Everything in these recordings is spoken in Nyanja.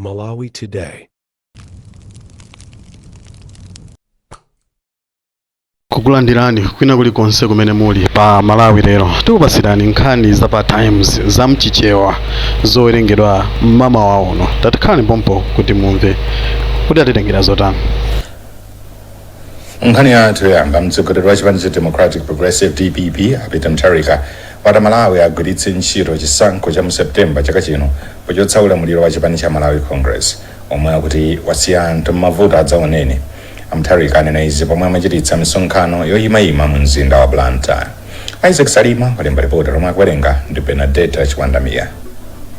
Malawi Today. Kukulandirani kwina kulikonse kumene muli pa Malawi Lero. Tikupasirani nkhani za pa Times za mchichewa zowerengedwa mmamawa uno. Tatikhalani pompo kuti mumve kuti atitengera zotani. Nkhani yathu yoyamba, mtsogoleri wa chipani cha Democratic Progressive, DPP, a Peter Mutharika wati Amalawi agwiritse ntchito chisankho cha mu Septemba chaka chino pochotsa ulamuliro wa chipani cha Malawi Congress omwe akuti wasiya anthu m'mavuto adzaoneni. A Mutharika anena izi pomwe amachititsa misonkhano yoyimayima mu mzinda wa Blantyre. Isaac Salima walemba ripoti lomwe akuwerenga ndi Benadeta Chiwandamiya.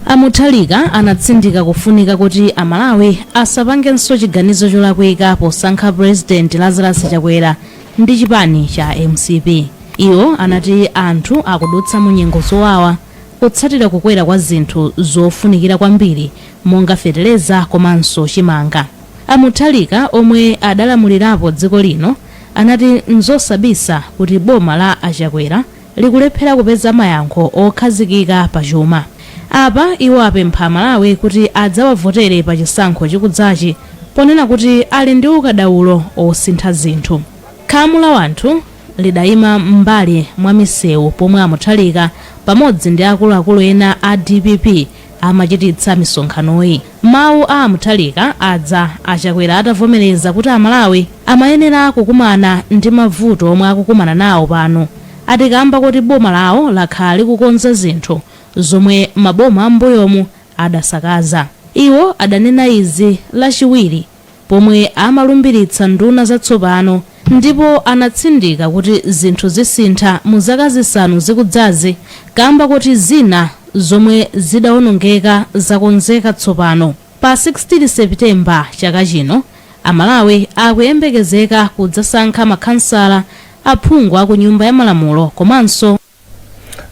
A Mutharika anatsindika kufunika kuti Amalawi asapangenso chiganizo cholakwika posankha Purezidenti Lazarus Chakwera ndi chipani cha mcp. Iwo anati anthu akudutsa mu nyengo zowawa kutsatira kukwera kwa zinthu zofunikira kwambiri monga feteleza komanso chimanga. A Mutharika omwe adalamulirapo dziko lino anati nzosabisa kuti boma la a Chakwera likulephera kupeza mayankho okhazikika pa chuma. Apa iwo apempha Amalawi kuti adzawavotere pa chisankho chikudzachi ponena kuti ali ndi ukadaulo osintha zinthu. Khamu la wanthu lidayima m'mbali mwa misewu pomwe a Mutharika pamodzi ndi akuluakulu ena a dpp amachititsa misonkhanoyi. Mawu a a Mutharika adza a Chakwera atavomereza kuti Amalawi amayenera kukumana ndi mavuto omwe akukumana nawo pano ati kamba koti boma lawo lakhala likukonza zinthu zomwe maboma am'mbuyomu adasakaza. Iwo adanena izi Lachiwiri pomwe amalumbiritsa nduna zatsopano ndipo anatsindika kuti zinthu zisintha mu zaka zisanu zikudzazi kamba koti zina zomwe zidaonongeka zakonzeka tsopano. Pa 16 September chaka chino, Amalawi akuyembekezeka kudzasankha makhansala, aphungu aku nyumba ya malamulo komanso.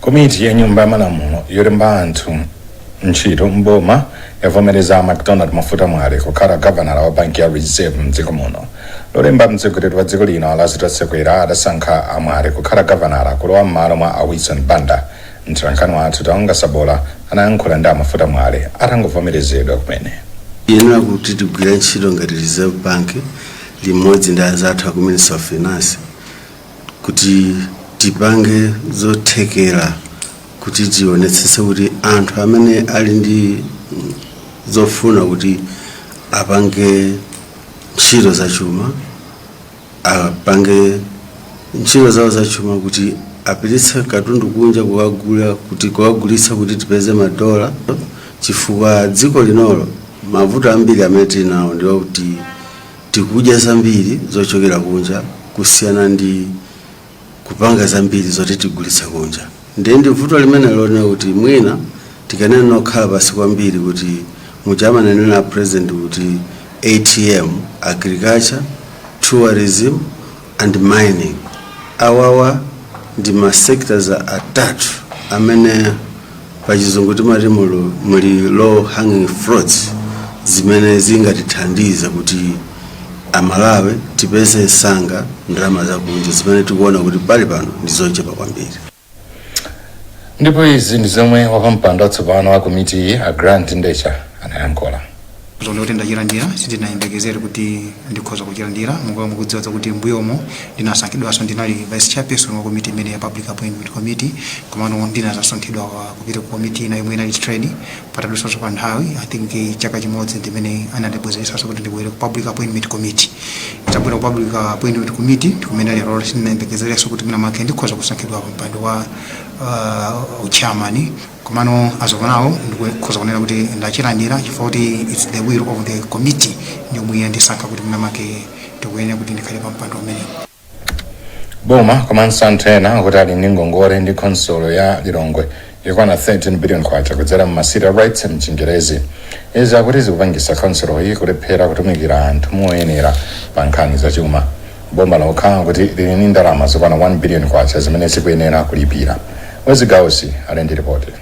Komiti ya Nyumba ya Malamulo yolemba anthu ntchito m'boma yavomereza a Macdonald Mafuta Mwale kukhala gavanala wa banki ya Reserve mdziko muno. Lolemba mtsogoleri wa dziko lino a Lazarus Chakwera adasankha a Mwale kukhala gavanala kulowa m'malo mwa a Wilson Banda. Mtolankhani wathu Taonga Sabola anayankhula ndi a Mafuta Mwale atangovomerezedwa kumene. Tiyenera kuti tigwire ntchito ngati Reserve Bank limodzi ndi anzathu aku Ministry of Finance kuti tipange zothekera kuti tionetsetse kuti anthu amene ali ndi zofuna kuti apange ntchito zachuma apange ntchito zawo zachuma kuti apititse katundu kunja kukagula kuti kukagulitsa kuti tipeze madola, chifukwa dziko linolo mavuto ambiri amene tili nawo ndiwo kuti tikudya zambiri zochokera kunja kusiyana ndi kupanga zambiri zoti tigulitse kunja. Ndiye ndi vuto limene lonena kuti mwina tikanena okhala pasi kwambiri kuti muja amanenera President kuti ATM, agriculture, tourism and mining, awawa ndi ma sectors atatu amene pachizungu timati muli low hanging fruits zimene zingatithandize kuti Amalawi tipeze msanga ndalama zakunja zimene tikuona kuti pali pano ndi zochepa kwambiri. Ndipo izi ndi zomwe wapampando watsopano wa komitiyi a Grant Ndecha anayankhula. Zomwe kuti ndachilandira sindinayembekezere kuti ndikhoza kuchilandira. Monga mukudziwa kuti mbuyomo ndinasankhidwanso, ndinali vice chairperson wa komiti imene ya Public Appointment Committee, komano ndinazasunthidwa kupita ku komiti ina yomwe inali Trade. Patadutsanso pa nthawi, I think chaka chimodzi, ndimene anandibwezeretsanso kuti ndibwere ku Public Appointment Committee. Ndabwera ku Public Appointment Committee ndikumene lero sindinayembekezerenso kuti mwina mwake ndikhoza kusankhidwa pa mpando wa chairman. Komano as of now ndikhoza kunena kuti ndachilandira chifukwa kuti it's the will of the committee ndiyomwe yandisankha kuti mwina mwake ndikuyenera kuti ndikhale pa mpando umenewu. Boma komanso anthu ena akuti ali ndi ngongole ndi khonsolo ya Lilongwe yokwana 13 billion kwacha kudzera mu city rates mchingerezi. Izi akuti zikupangisa khonsoloyi kulephera kutumikira anthu moyenera pa nkhani zachuma. Boma lokha kuti lili ndi ndalama zokwana 1 billion kwacha zimene zikuyenera kulipira. Wezigausi ali ndi ripoti.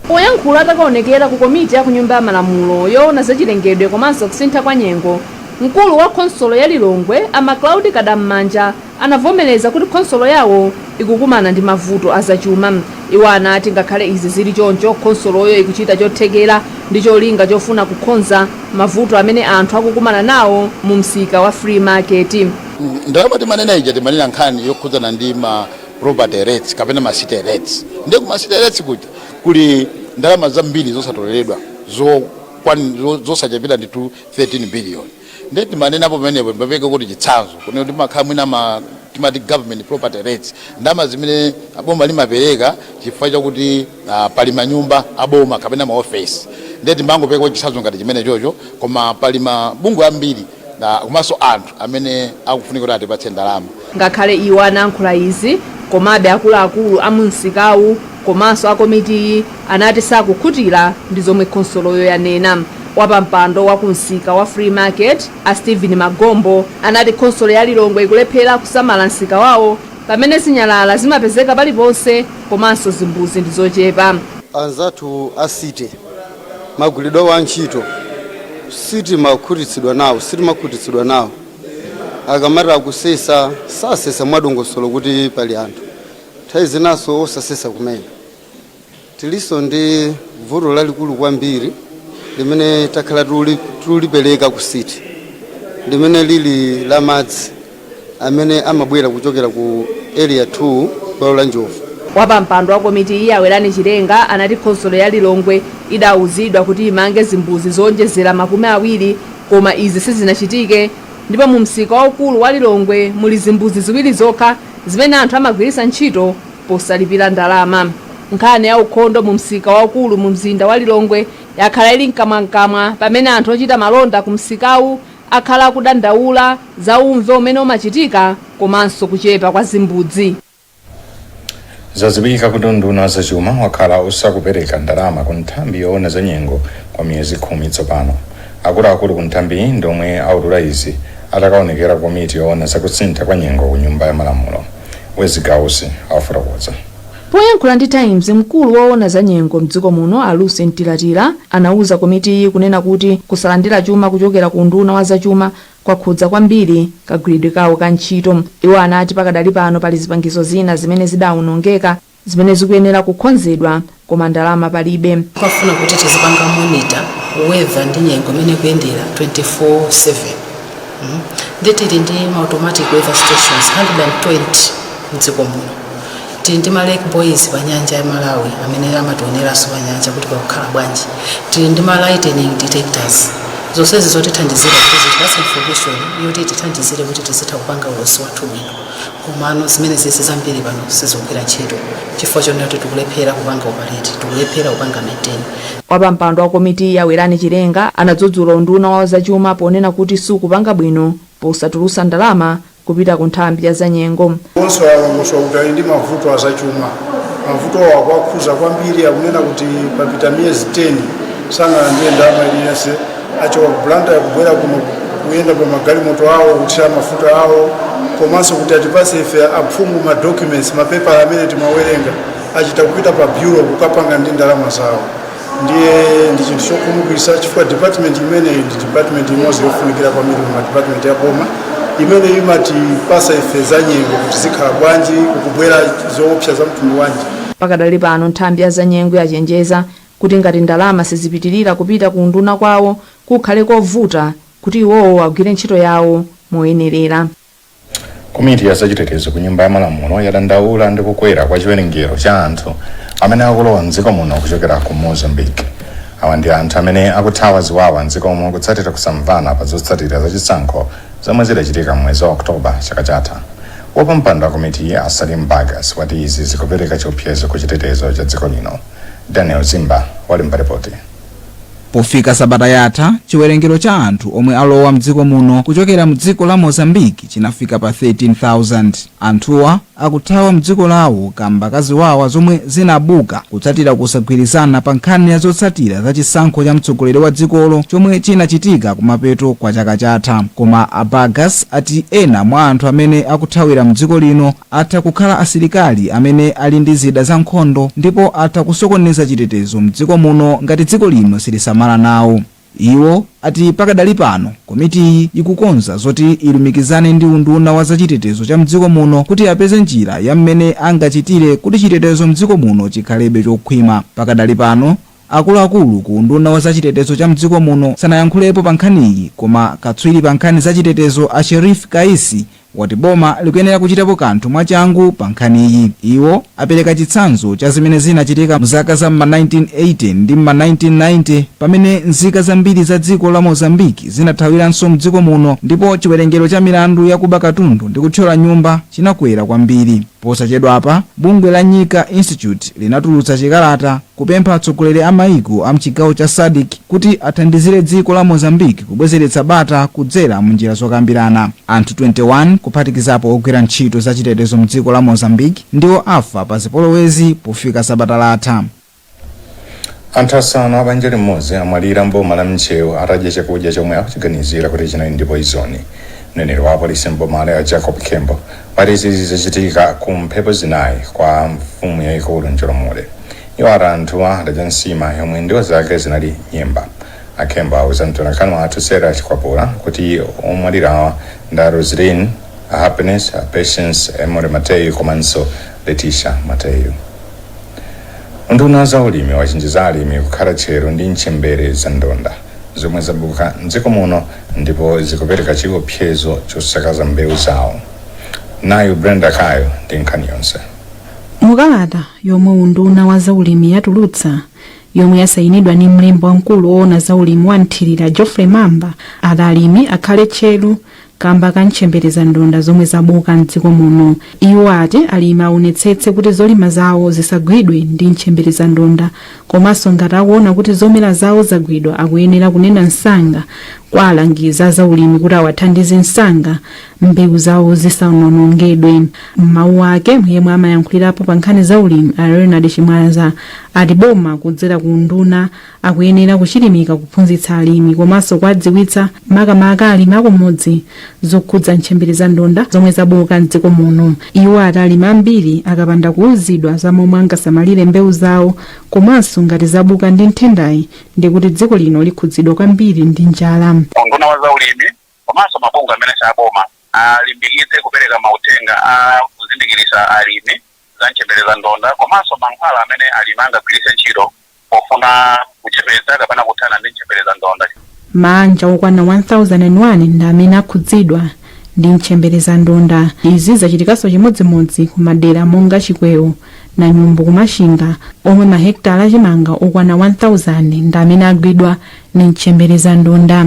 Poyankhula atakaonekera ku komiti ya ku Nyumba ya Malamulo yoona zachilengedwe komanso kusintha kwa nyengo, Mkulu wa khonsolo ya Lilongwe, a Macloud Kadammanja, anavomereza kuti khonsolo yawo ikukumana ndi mavuto azachuma. Iwo anati ngakhale izi zili choncho, khonsoloyo ikuchita chothekera ndi cholinga chofuna kukonza mavuto amene anthu akukumana nawo mu msika wa Free Market. Ndalama timanena ija, timanena nkhani yokhudzana ndi ma property rates kapena ma city rates. Ndiye ku ma city rates kuja kuli ndalama zambiri zosatoleredwa zosachepera ndithu 13 billion. Ndiye timanenapo pamenepo, timapeka kuti chitsanzo kunena kuti makhala mwina ma timati government property rates, ndalama zimene boma limapereka chifukwa chakuti pali manyumba aboma kapena maofesi. Ndiye timangopeka chitsanzo ngati chimene chocho, koma pali mabungwe ambiri na komanso anthu amene akufunika kuti atipatse ndalama. Ngakhale iwo anayankhula izi, komabe akuluakulu a mumsikawu komanso a komitiyi anati sakukhutira ndi zomwe khonsoloyo yanena. Wapampando wa kumsika wa Free Market, a Stephen Magombo, anati khonsolo ya Lilongwe ikulephera kusamala msika wawo pamene zinyalala zimapezeka paliponse komanso zimbuzi ndi zochepa. Anzathu a city, magwiridwe wa ntchito sitimakhutitsidwa nawo, sitimakhutitsidwa nawo. Akamati akusesa, sasesa mwadongosolo kuti pali anthu, nthawi zinaso osasesa kumene. Tilinso ndi vuto lalikulu kwambiri limene takhala tulipereka ku city, limene lili la madzi amene amabwera kuchokera ku Area 2, bwalo la Njovu. Wapampando wa komiti iyi, Awerani Chilenga, anati khonsolo ya Lilongwe idawuzidwa kuti imange zimbuzi zowonjezera 20, koma izi sizinachitike, ndipo mu msika waukulu wa Lilongwe muli zimbuzi ziwiri zokha zimene anthu amagwiritsa ntchito posalipira ndalama. Nkhani ya ukhondo mu msika waukulu mu mzinda wa Lilongwe yakhala ili mkamwamkamwa pamene anthu ochita malonda ku msikawu akhala akudandaula za umve umene umachitika komanso kuchepa kwa zimbudzi. Zadziwika kuti unduna zachuma wakhala usakupereka ndalama ku nthambi yoona za nyengo kwa miyezi 10 tsopano. Akuluakulu ku nthambiyi ndomwe aulula izi atakaonekera komiti yoona zakusintha kwa nyengo ku Nyumba ya Malamulo. Wezigausi afotokoza. Poyankhula ndi Times, mkulu woona za nyengo mdziko muno, a Lucy Mtilatila, anauza komitiyi kunena kuti kusalandira chuma kuchokera ku unduna wa zachuma kwakhudza kwambiri kagwiridwe kawo ka ntchito. Iwo anati pakadali pano pali zipangizo zina zimene zidawonongeka zimene zikuyenera kukonzedwa, koma ndalama palibe. Pafuna kuti tizipanga monitor weather ndi nyengo imene ikuyendera 24/7. Ndi tili ndi ma automatic weather stations 120 mdziko muno. Tili ndi ma lake buoys pa nyanja ya Malawi amene amationeranso pa nyanja kuti pakukhala bwanji. Tili ndi ma lightning detectors, zonsezi zotithandizira kuti zitipatse information yoti tithandizire kuti tizitha kupanga ulosi wathu bwino. Komano zimene zizi zambiri pano sizikugwira ntchito chifukwa chonena kuti tikulephera kupanga operate, tikulephera kupanga maintain. Wapampando wa komiti ya Werani Chilenga anadzudzula unduna wa zachuma ponena kuti sukupanga bwino posatulutsa ndalama kupita ku nthambi ya zanyengo. Onse alongosola kuti ali ndi mavuto azachuma. Mavuto awo akuwakhuza kwambiri. Akunena kuti papita miyezi 10 sanalandire ndalama iliyonse. Achoka ku Blantyre kubwera kuno, kuyenda pa magalimoto awo, kuthira mafuta awo, komanso kuti atipase ife aphungu ma documents, mapepala amene timawerenga, achita kupita pa bureau kukapanga ndi ndalama zawo. Ndiye ndi chinthu chokhumudwitsa chifukwa department imeneyi ndi department imodzi yofunikira kwambiri mu department ya boma imene imatipasa ife za nyengo kuti zikhala bwanji, kukubwera zoopsa za mtundu wanji. Pakadali pano nthambi ya zanyengo yachenjeza kuti ngati ndalama sizipitirira kupita ku unduna kwawo, kukhale kovuta kuti iwowo agwire ntchito yawo moyenerera. Komiti ya zachitetezo ku Nyumba ya Malamulo yadandaula ndi kukwera kwa chiwerengero cha anthu amene akulowa mdziko muno kuchokera ku Mozambique. Awa ndi anthu amene akuthawa ziwawa mdzikomo kutsatira kusamvana pa zotsatira zachisankho zomwe zidachitika mwezi wa Oktoba chaka chatha. Wapampando wa komiti, a Salim Bagas, wati izi zikupereka chiopsezo ku chitetezo cha dziko lino. Daniel Zimba walemba ripoti. Pofika sabata yatha, chiwerengero cha anthu omwe alowa mdziko muno kuchokera mdziko la Mozambiki chinafika pa 13,000. Anthuwa akuthawa mdziko lawo kamba kaziwawa zomwe zinabuka kutsatira kusagwirizana pa nkhani ya zotsatira za chisankho cha mtsogoleri wa dzikolo chomwe chinachitika kumapeto kwa chaka chatha. Koma a Bagas ati ena mwa anthu amene akuthawira mdziko lino atha kukhala asilikali amene ali ndi zida za nkhondo ndipo atha kusokoneza chitetezo mdziko muno ngati dziko lino silisamala nawo. Iwo ati pakadali pano komitiyi ikukonza zoti ilumikizane ndi unduna wa zachitetezo cha mdziko muno kuti apeze njira ya mmene angachitire kuti chitetezo mdziko muno chikhalebe chokhwima. Pakadali pano akuluakulu ku unduna wa zachitetezo cha mdziko muno sanayankhulepo pa nkhaniyi, koma katswiri pa nkhani zachitetezo a Sherif Kaisi wati boma likuyenera kuchitapo kanthu mwachangu pa nkhaniyi. Iwo apereka chitsanzo cha zimene zinachitika mzaka za ma 1980 ndi ma 1990, pamene nzika zambiri za dziko la Mozambiki zinathawiranso mdziko muno ndipo chiwerengero cha milandu yakuba katundu ndi kuthyola nyumba chinakwera kwambiri. Posachedwapa bungwe la Nyika Institute linatulutsa chikalata kupempha atsogoleri a maiko a mchigawo cha SADC kuti athandizire dziko la Mozambique kubwezeretsa bata kudzera munjira zokambirana. Anthu 21, kuphatikizapo ogwira ntchito zachitetezo mdziko la Mozambique, ndiwo afa pa zipolowezi pofika sabata latha. Anthu asanu a banja limodzi amwalira mboma la Ntcheu atadya chakudya chomwe akuchiganizira kuti chinali ndi poison. Mneneri wa apolisi mbomalo ya Jacob Kembo wati izi zachitika ku Mphepo Zinayi kwa mfumu yayikulu Njolomole. Iwo ati anthuwa adadya nsima yomwe ndiwo zake zinali nyemba. Akembo auza mtolankhani wathu Sarah Chikwapula kuti omwalirawa ndi Roslyn, Happiness, Patience, Emory Mateyu komanso Letitia Mateyu. Nduna za ulimi wachenjeza alimi kukhala tcheru ndi ntchembere za ndonda zomwe zabuka mdziko muno ndipo zikupereka chiopsezo chosakaza mbewu zawo. Nayo Brenda Kayo ndi nkhani yonse. Mukalata yomwe unduna wa zaulimi yatulutsa, yomwe yasayinidwa ndi mlembi wamkulu woona zaulimi wa mthirira Geoffrey Mamba, ati alimi akhale tcheru kamba ka ntchembere za ndonda zomwe zabuka mdziko muno. Iwo ati alimi aonetsetse kuti zolima zawo zisagwidwe ndi ntchembere za ndonda, komanso ngati akuona kuti zomera zawo zagwidwa, akuyenera kunena msanga kwa alangizi zaulimi kuti awathandize msanga mbewu zawo zisanonongedwe. M'mawu ake, yemwe amayankhulirapo pa nkhani za ulimi a Leonard Chimwaza ati boma kudzera ku nduna akuyenera kuchilimika kuphunzitsa alimi komanso kuwadziwitsa, makamaka alimi akumudzi, zokhudza ntchembere za ndonda zomwe zabuka mdziko muno. Iwo ati alimi ambiri akapanda kuwuzidwa za momwe angasamalire mbewu zawo komanso ngati zabuka ndi nthendayi, ndikuti dziko lino likhudzidwa kwambiri ndi njala. Unduna wa zaulimi komanso mabungwe amene saboma alimbikitse kupereka mauthenga a kuzindikirisa alimi za ntchembere za ndonda komanso mankhwala amene alimi angagwiritse ntchito pofuna kuchepetsa kapena kuthana ndi ntchembere za ndonda. Maanja okwana 1001 ndi amene akhudzidwa ndi ntchembere za ndonda. Izi zachitikanso chimodzimodzi ku madera monga Chikwewo na Nyumbu kuMachinga, omwe mahekitala achimanga okwana 1000 ndi amene agwidwa ndi ntchembere za ndonda.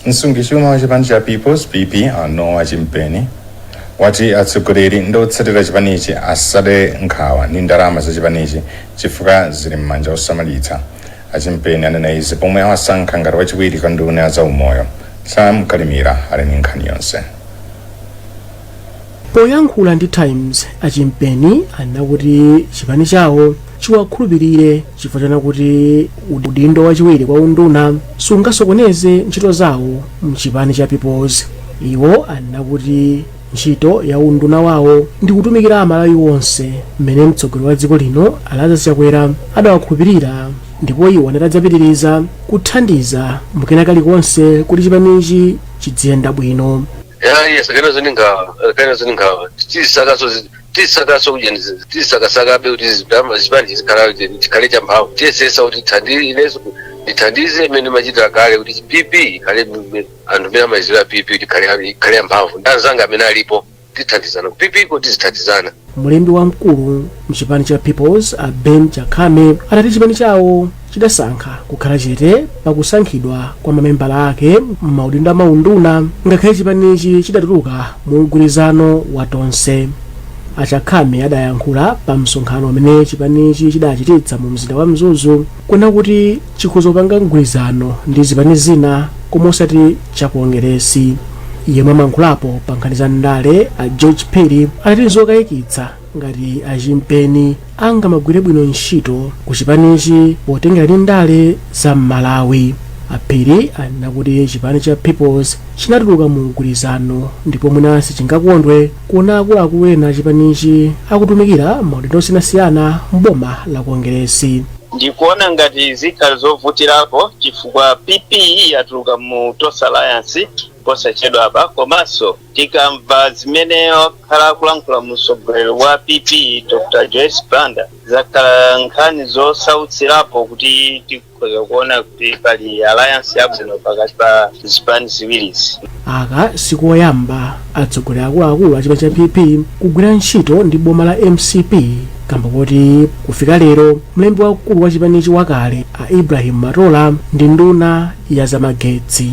Msungichuma wa chipani cha People's, PP, a Noah Chimpeni wati atsogoleri ndi otsatira chipanichi asade nkhawa ndi ndalama za chipanichi chifukwa zili m'manja osamalitsa. Achimpeni anena izi pomwe awasankha ngati wachiwiri kwa nduna ya zaumoyo. Sam Kalimira ali ndi nkhani yonse. Poyankhula ndi Times, Achimpeni anena kuti chipani chawo chiwakhulupirire chifukwa chana kuti udindo wachiwiri kwa unduna sungasokoneze ntchito zawo mchipani cha Peoples. Iwo anena kuti ntchito ya unduna wawo ndi kutumikira Amalawi onse mmene mtsogoleri wa dziko lino Lazarus Chakwera adawakhulupirira, ndipo iwo anadzapitiriza kuthandiza mukena kalikonse kuti chipanichi chidziyenda bwino. Ya, sakana zoningawa tisakaso kudya, tisakasakabe kuti chipani chizikhala chikhale champhamvu. Tiyesesa kuti ineso ndithandize imene machitira kale kuti PP ikhale, anthu amene amaizira PP, kuti ikhale yamphamvu. Ndi anzanga amene alipo tithandizana ku PP ko, tizithandizana. Mlembi wamkulu mchipani cha Peoples a Ben Chakhame adati chipani chawo chidasankha kukhala chete pakusankhidwa kwa mamembala ake m'maudindo amaunduna, ngakhale chipanichi chidatuluka mu mgwirizano wa Tonse. Achakhame adayankhula pa msonkhano amene chipanichi chidachititsa mu mzinda wa Mzuzu, kuna kuti chikhoza kupanga mgwirizano ndi zipani zina koma osati chakuongeresi. Yemwe amayankhulapo pa nkhani za ndale a George Perry adati nzokayikitsa ngati Achimpeni angamagwire bwino ntchito ku chipanichi potengera ndi ndale za Mmalawi. Aphiri anena kuti chipani cha Peoples chinatuluka mu mgwirizano ndipo mwinansi chingakondwe kuona akuluakulu ena chipanichi akutumikira maudindo osiyanasiyana mboma la Kongeresi. Ndikuona ngati zikhala zovutirapo chifukwa PP yatuluka mu Tonse Alliance posachedwa apa, komanso tikamva zimene wakhala akulankhula mtsogoleri wa PP, Dr Joyce Banda, zakhala nkhani zosautsirapo kuti tikhoza kuona kuti pali alliance yabwino pakati pa zipani ziwirizi. Aka sikoyamba atsogoleri akuluakulu a chipani cha PP kugwira ntchito ndi boma la MCP, kamba kuti kufika lero mlembi wamkulu wa chipanichi wakale a Ibrahim Matola ndi nduna ya zamagetsi.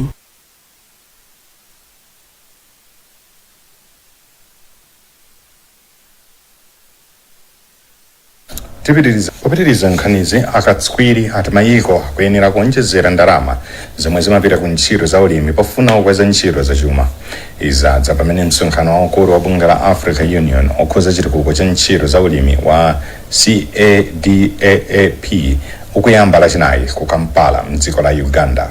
Popitiriza nkhanizi, akatswiri ati mayiko akuyenera kuonjezera ndalama zomwe zimapita ku ntchito za ulimi pofuna kukweza ntchito zachuma. Izadza pamene msonkhano waukulu wa bungwe la Africa Union okhuza chitukuko cha ntchito za ulimi wa CADAAP ukuyamba Lachinayi ku Kampala mdziko la Uganda.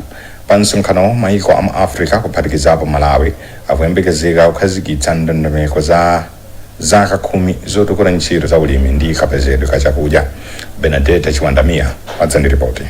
Pa msonkhanowo, mayiko amu Africa kuphatikizapo Malawi akuyembekezeka kukhazikitsa ndondomeko za zaka 10 zotukula ntchito za ulimi ndi kapezedwe ka chakudya. Benadeta Chiwandamia wadza ndi ripoti.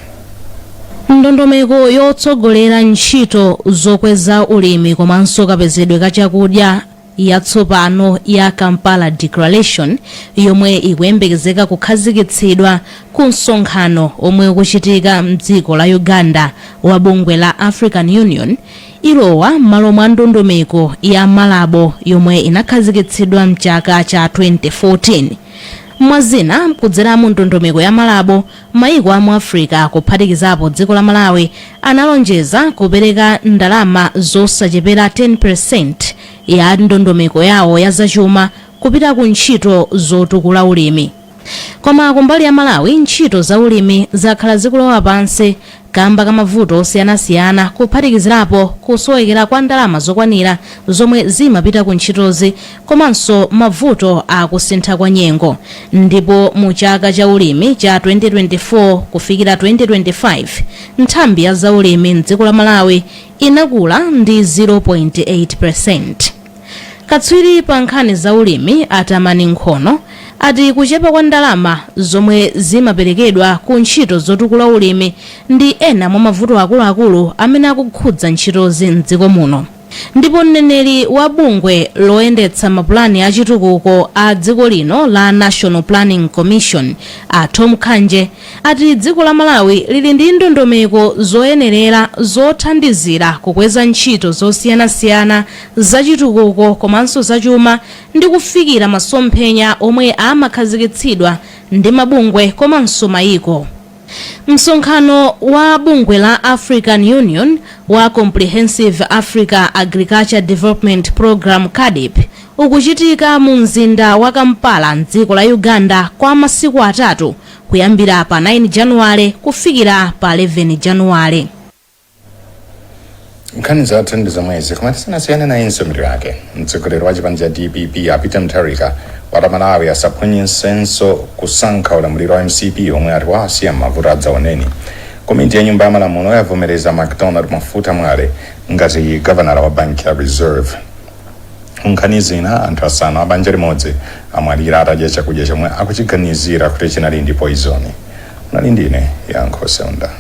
Ndondomeko yotsogolera ntchito zokweza ulimi komanso kapezedwe ka chakudya yatsopano ya Kampala Declaration, yomwe ikuyembekezeka kukhazikitsidwa ku msonkhano omwe ukuchitika mdziko la Uganda wa bungwe la African Union, ilowa m'malo mwa ndondomeko ya Malabo yomwe inakhazikitsidwa mchaka cha 2014. Mwazina, kudzera mu ndondomeko ya Malabo, mayiko amu Africa kuphatikizapo dziko la Malawi analonjeza kupereka ndalama zosachepera 10% ya ndondomeko yawo ya zachuma kupita ku ntchito zotukula ulimi. Koma kumbali ya Malawi, ntchito za ulimi zakhala zikulowa pansi kamba ka mavuto osiyanasiyana, kuphatikizirapo kusowekera kwa ndalama zokwanira zomwe zimapita ku ntchitozi komanso mavuto a kusintha kwa nyengo. Ndipo mu chaka cha ulimi cha 2024 kufikira 2025, nthambi ya zaulimi mdziko la Malawi inakula ndi 0.8%. Katswiri pa nkhani za ulimi a Tamani Nkhono ati kuchepa kwa ndalama zomwe zimaperekedwa ku ntchito zotukula ulimi ndi ena mwa mavuto akuluakulu amene akukhudza ntchitozi mdziko muno. Ndipo mneneri wa bungwe loyendetsa mapulani achitukuko a dziko lino la National Planning Commission, a Tom Khanje, ati dziko la Malawi lili ndi ndondomeko zoyenerera zothandizira kukweza ntchito zosiyanasiyana zachitukuko komanso zachuma ndi kufikira masomphenya omwe amakhazikitsidwa ndi mabungwe komanso mayiko. Msonkhano wa bungwe la African Union wa Comprehensive Africa Agriculture Development Program, CAADP, ukuchitika mu mzinda wa Kampala mdziko la Uganda kwa masiku atatu, kuyambira pa 9 Januwale kufikira pa 11 Januwale. Nkhani zathu ndi zomwezi, koma tisanasiyane nayinso mitu yake. Mtsogoleri wa chipani cha DPP a Peter Mutharika wati Malawi asaphonyesenso kusankha ulamuliro wa MCP omwe ati wasiya mavuto adzaoneni. Komiti ya nyumba ya malamulo yavomereza MacDonald Mafuta Mwale ngati gavanala wa banki ya Reserve. Nkhani zina, anthu asanu a banja limodzi amwalira atadya chakudya chomwe akuchiganizira kuti chinali ndi poison. Unali ndine Yankho Seunda.